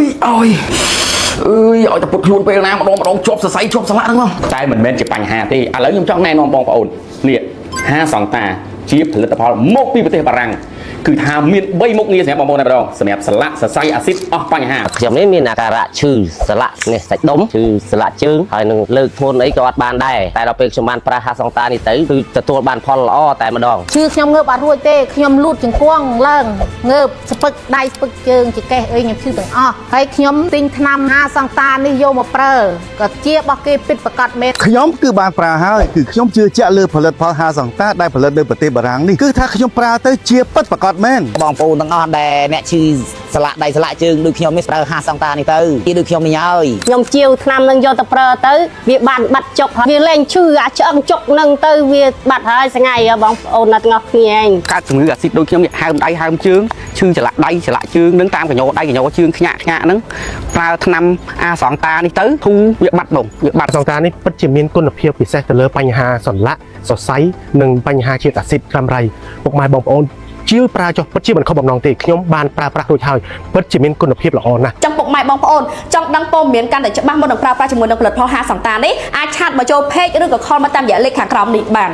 យអើយអើយឲ្យតែពុតខ្លួនពេលណាម្ដងម្ដងជាប់សរសៃជាប់សន្លាក់ហ្នឹងមកតែមិនមែនជាបញ្ហាទេឥឡូវខ្ញុំចង់ណែនាំបងប្អូននេះហាសង្តាជាផលិតផលមកពីប្រទេសបារាំងគឺថាមាន3មុខងារសម្រាប់បងប្អូនតែម្ដងសម្រាប់សន្លាក់សរសៃអាស៊ីតអស់បញ្ហា ខ្ញុំនេះមានអាការៈឈឺសន្លាក់នេះសាច់ដុំឈឺសន្លាក់ជើងហើយនឹងលើកធ្ងន់អីក៏អត់បានដែរតែដល់ពេលខ្ញុំបានប្រើហាសង្តានេះទៅគឺទទួលបានផលល្អតែម្ដង ឈឺខ្ញុំងើបអត់រួចទេខ្ញុំលូតជង្គង់ឡើងងើបស្ពឹកដៃស្ពឹកជើងចង្កេះអីខ្ញុំឈឺទាំងអស់ហើយខ្ញុំទិញថ្នាំហាសង្តានេះយកមកប្រើក៏ជារបស់គេពិតប្រកបមែន ខ្ញុំគឺបានប្រើហើយគឺខ្ញុំជឿជាក់លើផលិតផលហាសង្តាដែលផលិតនៅប្រទេសបារាំងនេះគឺថាខ្ញុំប្រើទៅជាពិតប្រាកដមែន បងប្អូនទាំងអស់ដែលអ្នកឈឺសន្លាក់ដៃសន្លាក់ជើងដូចខ្ញុំនេះប្រើហាសង្តានេះទៅជាដូចខ្ញុំនេះហើយ ខ្ញុំជាវថ្នាំនឹងយកទៅប្រើទៅវាបានបាត់ចុកហើយវាលែងឈឺអាឆ្អឹងចុកនឹងទៅវាបាត់ហើយស្ងាយហ៎បងប្អូនណាស់ទាំងអស់គ្នាឯង កើតជំងឺអាស៊ីតដូចខ្ញុំនេះហើមដៃហើមជើងឈឺចន្លាក់ដៃចន្លាក់ជើងនឹងតាមកញ្ញោដៃកញ្ញោជើងខ្ញាក់ខ្ញាក់ហ្នឹងប្រើថ្នាំអាសងតានេះទៅធូរវាបាត់បងវាបាត់ សង្តានេះពិតជាមានគុណភាពពិសេសទៅលើបញ្ហាសន្លាក់សរសៃនិងបញ្ហាជាតិអាស៊ីតរ៉ាំរ៉ៃពុកម៉ែបងប្អូនជាវប្រើចុះពិតជាមិនខុសបំណងទេខ្ញុំបានប្រើប្រាស់រួចហើយពិតជាមានគុណភាពល្អណាស់ ចង់ពុកម៉ែបងប្អូនចង់ដឹងព័ត៌មានកាន់តែច្បាស់មុននឹងប្រើប្រាស់ជាមួយនឹងផលិតផលហាសង្តានេះអាច chat មកចូល page ឬក៏ call មកតាមរយៈលេខខាងក្រោមនេះបាន។